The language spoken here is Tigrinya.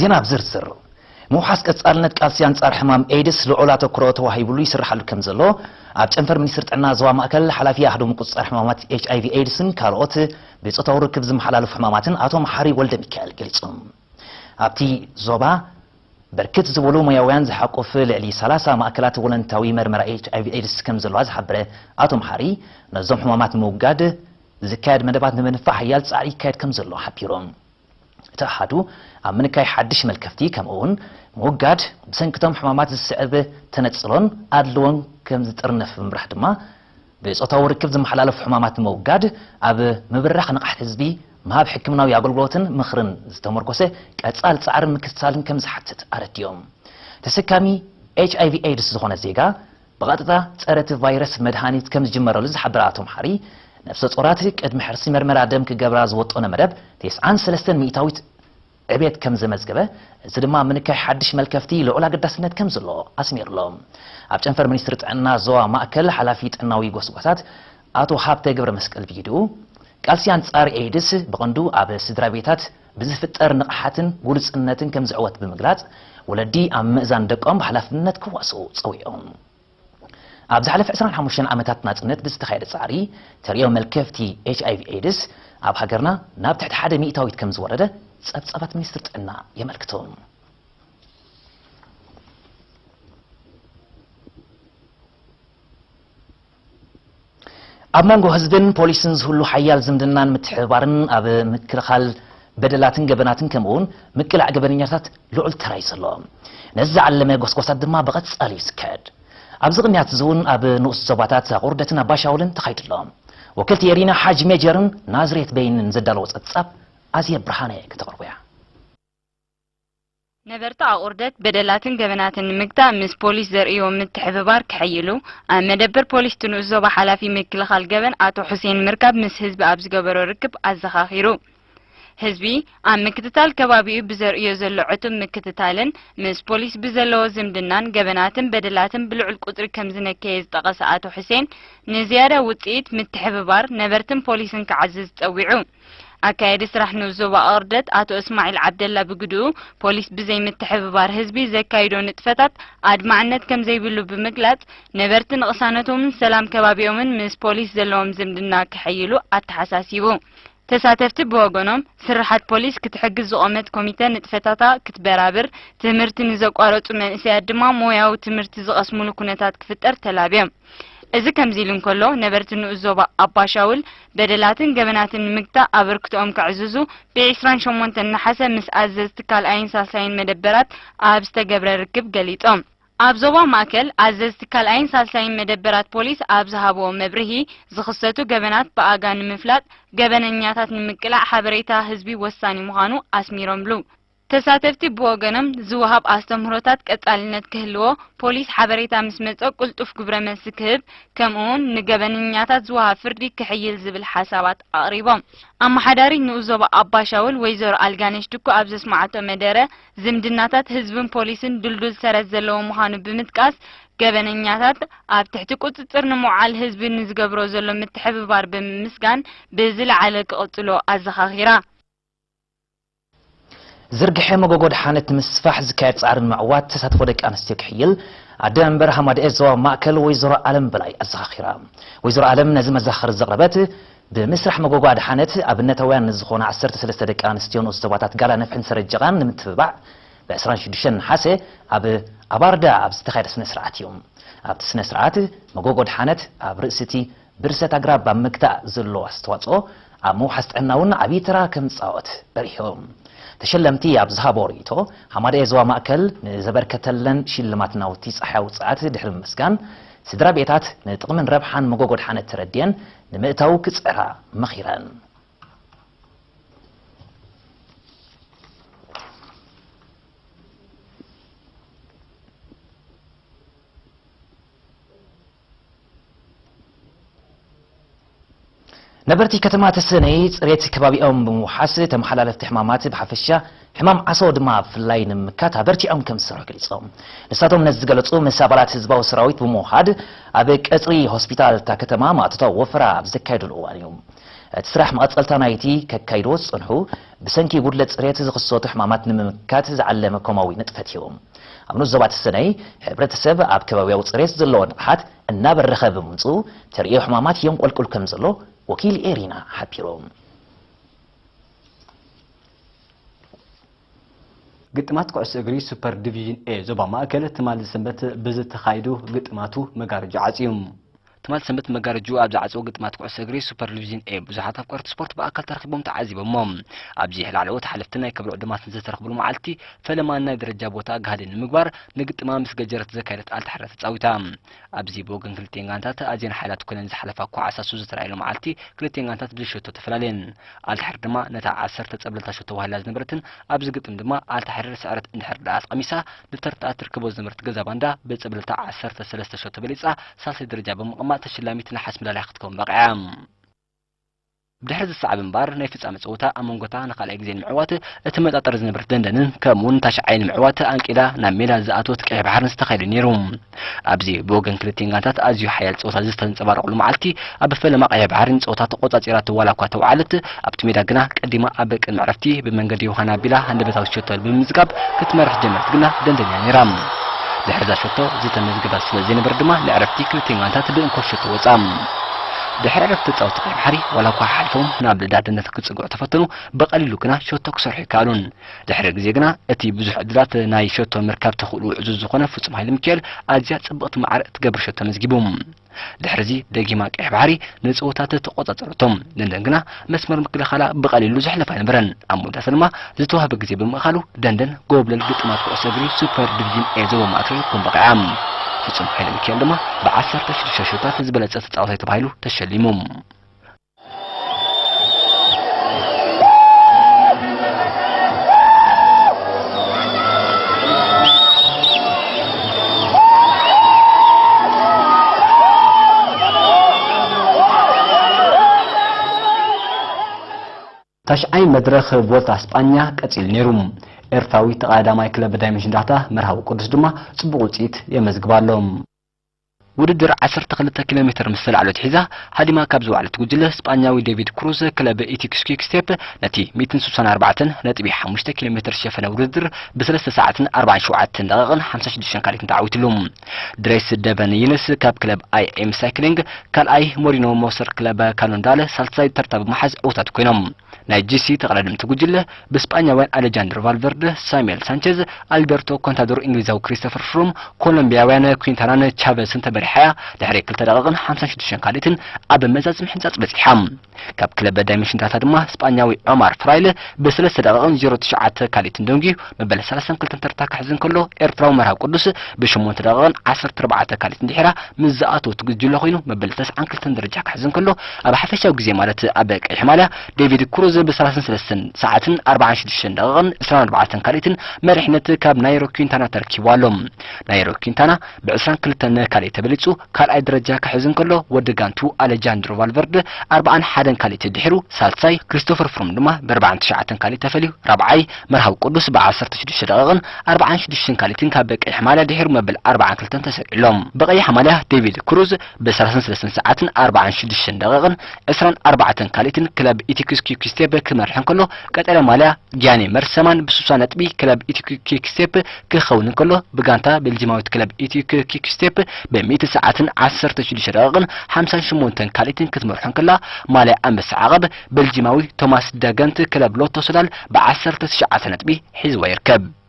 ዜና ብዝርዝር። ምውሓስ ቀጻልነት ቃልሲ ኣንጻር ሕማም ኤድስ ልዑል ኣተኩሮ ተዋሂቡሉ ይስርሓሉ ከም ዘሎ ኣብ ጨንፈር ሚኒስትር ጥዕና ዞባ ማእከል ሓላፊ ኣህዶ ምቁጽጻር ሕማማት ኤች ኣይ ቪ ኤድስን ካልኦት ብጾታዊ ርክብ ዝመሓላለፉ ሕማማትን ኣቶ መሓሪ ወልደ ሚካኤል ገሊጹ። ኣብቲ ዞባ ብርክት ዝበሉ ሞያውያን ዝሓቁፍ ልዕሊ ሰላሳ ማእከላት ወለንታዊ መርመራ ኤች ኣይ ቪ ኤድስ ከም ዘለዋ ዝሓበረ ኣቶ መሓሪ፣ ነዞም ሕማማት ንምውጋድ ዝካየድ መደባት ንምንፋዕ ሓያል ጻዕሪ ይካየድ ከም ዘሎ ሓቢሩ። እቲ ኣሃዱ ኣብ ምንካይ ሓድሽ መልከፍቲ ከምኡ እውን ምውጋድ ብሰንክቶም ሕማማት ዝስዕብ ተነጽሎን ኣድልዎን ከም ዝጥርነፍ ብምብራሕ ድማ ብጾታዊ ርክብ ዝመሓላለፉ ሕማማት ንምውጋድ ኣብ ምብራኽ ንቕሓት ህዝቢ ምሃብ ሕክምናዊ ኣገልግሎትን ምኽርን ዝተመርኮሰ ቀጻል ጻዕርን ምክትታልን ከም ዝሓትት ኣረዲኦም። ተሰካሚ ኤች ኣይ ቪ ኤድስ ዝኾነ ዜጋ ብቐጥታ ጸረ እቲ ቫይረስ መድሃኒት ከም ዝጅመረሉ ዝሓበረ ኣቶ መሓሪ፣ ነፍሰ ጾራት ቅድሚ ሕርሲ መርመራ ደም ክገብራ ዝወጠኖ መደብ ተስዓን ሰለስተን ሚእታዊት ዕቤት ከም ዘመዝገበ፣ እዚ ድማ ምንካይ ሓድሽ መልከፍቲ ልዑል ኣገዳስነት ከም ዘሎ ኣስሚሩሎ። ኣብ ጨንፈር ሚኒስትሪ ጥዕና ዞባ ማእከል ሓላፊ ጥዕናዊ ጎስጓሳት ኣቶ ሃብተ ገብረ መስቀል ብግድኡ፣ ቃልሲ ኣንጻር ኤድስ ብቐንዱ ኣብ ስድራ ቤታት ብዝፍጠር ንቕሓትን ግሉጽነትን ከም ዝዕወት ብምግላጽ፣ ወለዲ ኣብ ምእዛን ደቆም ብሓላፍነት ክዋስኡ ጸዊዑ። ኣብ ዝሓለፈ ዕስራን ሓሙሽተን ዓመታት ናጽነት ብዝተኻየደ ጻዕሪ፣ ተርእዮ መልከፍቲ ኤች ኣይ ቪ ኤድስ ኣብ ሃገርና ናብ ትሕቲ ሓደ ሚእታዊት ከም ዝወረደ ጸብጻባት ሚኒስትሪ ጥዕና የመልክቱ። ኣብ መንጎ ህዝብን ፖሊስን ዝህሉ ሓያል ዝምድናን ምትሕብባርን ኣብ ምክልኻል በደላትን ገበናትን ከምኡውን ምቅላዕ ገበነኛታት ልዑል ተራ እዩ ዘሎ። ነዚ ዝዓለመ ጎስጓሳት ድማ ብቐጻሊ እዩ ዝካየድ። ኣብዚ ቅንያት እዚ እውን ኣብ ንኡስ ዞባታት ኣቑርደትን ኣባሻውልን ተኻይዱ ኣሎ። ወከልቲ ኤሪና ሓጅ ሜጀርን ናዝሬት በይንን ዘዳለዎ ጸብጻብ ኣዝየ ብርሃነ ከተቕርቦ እያ። ነበርቲ ኣቑርደት በደላትን ገበናትን ንምግታእ ምስ ፖሊስ ዘርእይዎ ምትሕብባር ከሐይሉ፣ ኣብ መደበር ፖሊስ እቲ ንኡስ ዞባ ሓላፊ ምክልኻል ገበን ኣቶ ሑሴን ምርካብ ምስ ህዝቢ ኣብ ዝገበሮ ርክብ ኣዘኻኺሩ። ህዝቢ ኣብ ምክትታል ከባቢኡ ብዘርእዮ ዘሎ ዕቱብ ምክትታልን ምስ ፖሊስ ብዘለዎ ዝምድናን ገበናትን በደላትን ብልዑል ቁጽሪ ከም ዝነከየ ዝጠቐሰ ኣቶ ሑሴን፣ ንዝያዳ ውጽኢት ምትሕብባር ነበርትን ፖሊስን ክዓዝዝ ጸዊዑ። ኣካያዲ ስራሕ ንኡስ ዞባ ኣቑርደት ኣቶ እስማዒል ዓብደላ ብግድኡ፣ ፖሊስ ብዘይ ምትሕብባር ህዝቢ ዘካይዶ ንጥፈታት ኣድማዕነት ከም ዘይብሉ ብምግላጽ፣ ነበርቲ ንቕሳነቶምን ሰላም ከባቢኦምን ምስ ፖሊስ ዘለዎም ዝምድና ከሐይሉ ኣተሓሳሲቡ። ተሳተፍቲ ብወገኖም፣ ስርሓት ፖሊስ ክትሕግዝ ዝቖመት ኮሚተ ንጥፈታታ ክትበራብር፣ ትምህርቲ ንዘቋረጹ መንእሰያት ድማ ሞያዊ ትምህርቲ ዝቐስሙሉ ኩነታት ክፍጠር ተላብዮም። እዚ ከምዚ ኢሉ እንከሎ፣ ነበርቲ ንኡስ ዞባ ኣባሻውል በደላትን ገበናትን ንምግታእ ኣበርክቶኦም ከዕዝዙ፣ ብዒስራን ሸሞንተን ነሓሰ ምስ ኣዘዝቲ ካልኣይን ሳልሳይን መደበራት ኣብ ዝተገብረ ርክብ ገሊጾም። ኣብ ዞባ ማእከል፣ ኣዘዝቲ ካልኣይን ሳልሳይን መደበራት ፖሊስ ኣብ ዝሃብዎ መብርሂ፣ ዝኽሰቱ ገበናት ብኣጋ ንምፍላጥ፣ ገበነኛታት ንምቅላዕ ሓበሬታ ህዝቢ ወሳኒ ምዃኑ ኣስሚሮምሉ። ተሳተፍቲ ብወገኖም፣ ዝወሃብ ኣስተምህሮታት ቀጻልነት ክህልዎ፣ ፖሊስ ሓበሬታ ምስ መጸ ቅልጡፍ ግብረ መልሲ ክህብ፣ ከምኡውን ንገበነኛታት ዝወሃብ ፍርዲ ክሕይል ዝብል ሓሳባት ኣቕሪቦም። ኣመሓዳሪት ንኡስ ዞባ ኣባሻውል ወይዘሮ ኣልጋነሽ ድኮ ኣብ ዘስመዓቶ መደረ፣ ዝምድናታት ህዝብን ፖሊስን ድልዱል ሰረት ዘለዎ ምዃኑ ብምጥቃስ፣ ገበነኛታት ኣብ ትሕቲ ቁጽጽር ንምውዓል ህዝቢ ንዝገብሮ ዘሎ ምትሕብባር ብምምስጋን፣ ብዝለዓለ ክቕጽሎ ኣዘኻኺራ። ዝርግሐ መጎጎ ድሓነት ንምስፋሕ ዝካየድ ጻዕሪ ንምዕዋት ተሳትፎ ደቂ ኣንስትዮ ክሕይል ኣደ መንበር ሃማደኤ ዞባ ማእከል ወይዘሮ ኣለም በላይ ኣዘኻኺራ። ወይዘሮ ኣለም ነዚ መዘኻኸሪ ዘቕረበት፣ ብምስራሕ መጎጎ ኣድሓነት ኣብነታውያን ንዝኾና ዓሰርተ ሰለስተ ደቂ ኣንስትዮ ንኡስ ዞባታት ጋላ ነፍሕን ሰረጀቓን ንምትብባዕ ብ ዕስራን ሽዱሽተን ነሓሰ ኣብ ኣባርዳ ኣብ ዝተኻየደ ስነ ስርዓት እዩ። ኣብቲ ስነ ስርዓት መጎጎ ኣድሓነት ኣብ ርእሲ እቲ ብርሰት ኣግራብ ኣብ ምግታእ ዘለዎ ኣስተዋጽኦ ኣብ ምውሓስ ጥዕና እውን ዓብዪ ተራ ከም ዝጻወት በሪሆም። ተሸለምቲ ኣብ ዝሃቦ ርእይቶ፣ ሃማደኤ ዞባ ማእከል ንዘበርከተለን ሽልማት ናውቲ ጸሓያዊ ጸዓት ድሕሪ ምምስጋን፣ ስድራ ቤታት ንጥቕምን ረብሓን መጎጎ ኣድሓነት ተረዲኤን ንምእታው ክጽዕራ መኺረን። ነበርቲ ከተማ ተሰነይ ጽሬት ከባቢኦም ብምውሓስ ተመሓላለፍቲ ሕማማት ብሓፈሻ ሕማም ዓሶ ድማ ብፍላይ ንምምካት ኣበርቲዖም ከም ዝሰርሑ ገሊጾም። ንሳቶም ነዚ ዝገለጹ ምስ ኣባላት ህዝባዊ ሰራዊት ብምውሃድ ኣብ ቀጽሪ ሆስፒታል እታ ከተማ ማእቶታዊ ወፈራ ኣብ ዘካየዱሉ እዋን እዩ። እቲ ስራሕ መቐጸልታ ናይቲ ከካይድዎ ዝጸንሑ ብሰንኪ ጉድለት ጽሬት ዝኽሰቱ ሕማማት ንምምካት ዝዓለመ ኮማዊ ንጥፈት እዩ። ኣብ ንኡስ ዞባ ተሰነይ፣ ሕብረተሰብ ኣብ ከባቢያዊ ጽሬት ዘለዎ ንቕሓት እናበረኸ ብምምጽኡ፣ ተርእዮ ሕማማት የንቆልቁል ከም ዘሎ ወኪል ኤሪና ሓቢሩ። ግጥማት ኩዕሶ እግሪ ሱፐር ዲቪዥን ኤ ዞባ ማእከል ትማሊ ሰንበት ብዝተኻየዱ ግጥማቱ መጋረጃ ዓጽዩ። ትማሊ ሰንበት መጋረጅኡ ኣብ ዝዓጸዎ ግጥማት ኩዕሶ እግሪ ሱፐር ዲቪዥን ኤ ብዙሓት ኣፍቀርቲ ስፖርት ብኣካል ተረኺቦም ተዓዚቦሞ። ኣብዚ ላዕለዎት ሓለፍትን ናይ ክብሪ ዕዱማትን ዝተረኽብሉ መዓልቲ ፈለማ ናይ ደረጃ ቦታ ኣጋህዲ ንምግባር ንግጥማ ምስ ገጀረት ዘካየደት ኣልታሕረ ተጻዊታ። ኣብዚ ብወገን ክልቲኤን ጋንታት ኣዝየን ሓያላት ኮይነን ዝሓለፋ ኳዕሳሱ ዝተራእየሉ መዓልቲ ክልቲኤን ጋንታት ብዘይ ሸቶ ተፈላለየን። ኣልታሕር ድማ ነታ ዓሰርተ ጸብለልታ ሸቶ ተባሂላ ዝነበረትን ኣብዚ ግጥም ድማ ኣልታሕር ስዕረት እንድሕር ደኣ ኣስቐሚሳ ንተርትኣ ትርክቦ ዝነበረት ገዛ ባንዳ ብጸብለልታ ዓሰርተ ሰለስተ ሸቶ በሊጻ ሳልሳይ ደረጃ ብምቕማጥ ተሸላሚት ነሓስ መዳልያ ክትከውን በቒዓ። ብድሕሪ ዝሰዓብ እምበኣር ናይ ፍጻመ ጸወታ ኣብ መንጎታ ንኻልኣይ ግዜ ንምዕዋት እትመጣጠር ዝነበረት ደንደንን ከምኡውን ታሽዓይ ንምዕዋት ኣንቂዳ ናብ ሜዳ ዝኣተወት ቀይሕ ባሕርን ዝተኻየደ ነይሩ። ኣብዚ ብወገን ክልቲኤን ጋንታት ኣዝዩ ሓያል ጸወታ ዝተንጸባረቐሉ መዓልቲ ኣብ ፈለማ ቀይሕ ባሕሪ ንጸወታ ተቖጻጺራቶ ዋላ እኳ ተወዓለት ኣብቲ ሜዳ ግና ቀዲማ ኣብ ቅድሚ ዕረፍቲ ብመንገዲ ዮሃና ቢላ ሃንደበታዊ ሸቶ ብምምዝጋብ ክትመርሕ ጀመረት ግና ደንደን እያ ነይራ። ድሕሪ እዛ ሸቶ ዝተመዝገበ ስለ ዘይነበረ ድማ ንዕረፍቲ ክልቲኤን ጋንታት ብእንኮ ሸቶ ወጻ። ድሕሪ ዕረፍቲ ተጻወትቲ ቀይሕ ባሕሪ ዋላ እኳ ሓሊፎም ናብ ዳርነት ክጽግዑ ተፈተኑ ብቐሊሉ ግና ሸቶ ክሰርሑ ኣይከኣሉን። ድሕሪ ግዜ ግና እቲ ብዙሕ ዕድላት ናይ ሸቶ ምርካብ ተኽእልኡ ዕዙዝ ዝኾነ ፍጹም ሃይለሚካኤል ኣዝያ ጽብቕቲ ማዕረ እትገብር ሸቶ ኣመዝጊቡ። ድሕርዚ ደጊማ ቀይሕ ባሕሪ ንጸወታ ተተቖጻጸረቶም። ደንደን ግና መስመር ምክልኻላ ብቐሊሉ ዘሕልፍ ኣይነበረን። ኣብ መወዳእታ ድማ ዝተዋህበ ግዜ ብምእኻሉ ደንደን ጎብለል ግጥማት ኩዕሶ እግሪ ሱፐር ዲቪዥን ኤ ዞባ ማእከል ክትኮን በቒዓ። ፍጹም ሃይለሚካኤል ድማ ብዓሰርተ ሽዱሽተ ሸቶታት ዝበለጸ ተጻዋታይ ተባሂሉ ተሸሊሙ። ታሽዓይ መድረኽ ቮልታ ስጳኛ ቀጺሉ ነይሩ። ኤርትራዊ ተቐዳዳማይ ክለብ ዳይመንሽን ዳታ መርሃዊ ቅዱስ ድማ ጽቡቕ ውጽኢት የመዝግብ ኣሎ። ውድድር ዓሰርተ ክልተ ኪሎ ሜትር ምስ ተላዕለት ሒዛ ሃዲማ ካብ ዝወዓለት ጉጅለ ስጳኛዊ ዴቪድ ክሩዝ ክለብ ኢቲክስ ኪክስቴፕ ነቲ ሚእትን ስሳን ኣርባዕተን ነጥቢ ሓሙሽተ ኪሎ ሜትር ዝሸፈነ ውድድር ብሰለስተ ሰዓትን ኣርባዓን ሸውዓተን ደቂቕን ሓምሳን ሽዱሽተን ካልኢትን ተዓዊትሉ። ድሬስ ደቨን ይንስ ካብ ክለብ ኣይ ኤም ሳይክሊንግ ካልኣይ፣ ሞሪኖ ሞሰር ክለብ ካሎንዳለ ሳልሳይ ተርታ ብምሓዝ ዕውታት ኮይኖም። ናይ ጂ ሲ ተቐዳደምቲ ጉጅለ ብስጳኛውያን ኣሌጃንድሮ ቫልቨርደ፣ ሳሙኤል ሳንቼዝ፣ ኣልቤርቶ ኮንታዶር፣ እንግሊዛዊ ክሪስቶፈር ፍሩም፣ ኮሎምቢያውያን ኩንታናን ቻቨስን ተመሪሓ እያ ድሕሪ ክልተ ደቂቕን ሓምሳን ሽዱሽተን ካልኢትን ኣብ መዛዝም ሕንጻጽ በጺሓ። ካብ ክለብ ዳይመንሽን ዳታ ድማ ስጳኛዊ ዖማር ፍራይል ብሰለስተ ደቂቕን ዜሮ ትሽዓተ ካልኢትን ደንጉዩ መበል ሰላሳን ክልተን ተርታ ክሕዝ እንከሎ፣ ኤርትራዊ መርሃዊ ቅዱስ ብሽሞንተ ደቂቕን ዓሰርተ ኣርባዕተ ካልኢትን ድሒራ ምስ ዝኣተወት ጉጅለ ኮይኑ መበል ተስዓን ክልተን ደረጃ ክሕዝ እንከሎ፣ ኣብ ሓፈሻዊ ግዜ ማለት ኣብ ቀይሕ ማልያ ዴቪድ ክሩዝ ብሰላሳን ሰለስተን ሰዓትን ኣርባዓን ሽዱሽተን ደቂቕን ዕስራን ኣርባዕተን ካልኢትን መሪሕነት ካብ ናይሮ ኪንታና ተረኪቡ ኣሎ። ናይሮ ኪንታና ብዕስራን ክልተን ካልኢት ተበሊጹ ካልኣይ ደረጃ ክሕዝ እንከሎ፣ ወዲ ጋንቱ ኣሌጃንድሮ ቫልቨርደ ኣርባዓን ሓደን ካልኢት ድሒሩ ሳልሳይ፣ ክሪስቶፈር ፍሩም ድማ ብኣርባዓን ትሽዓተን ካልኢት ተፈልዩ ራብዓይ፣ መርሃዊ ቅዱስ ብዓሰርተ ሽዱሽተ ደቂቕን ኣርባዓን ሽዱሽተን ካልኢትን ካብ ቀይሕ ማልያ ድሒሩ መበል ኣርባዓን ክልተን ተሰሪዑ ኣሎ። ብቐይሕ ማልያ ዴቪድ ክሩዝ ብሰላሳን ሰለስተን ሰዓትን ኣርባዓን ሽዱሽተን ደቂቕን ዕስራን ኣርባዕተን ካልኢትን ክለብ ኢቲክስ ኪክስቴፕ ክመርሕ እንከሎ፣ ቀጠልያ ማልያ ጊያኔ መርሰማን ብስሳ ነጥቢ ክለብ ኢቲክስ ኪክስቴፕ ክኸውን እንከሎ፣ ብጋንታ ቤልጂማዊት ክለብ ኢቲክስ ኪክስቴፕ ብሚእቲ ሰዓትን ዓሰርተ ሽዱሽተ ደቂቕን ሓምሳን ሸሞንተን ካልኢትን ክትመርሖ እንከላ፣ ማልያ ኣንበሳ ዓቐብ ቤልጂማዊ ቶማስ ደገንት ክለብ ሎቶ ሶዳል ብዓሰርተ ትሽዓተ ነጥቢ ሒዝዋ ይርከብ።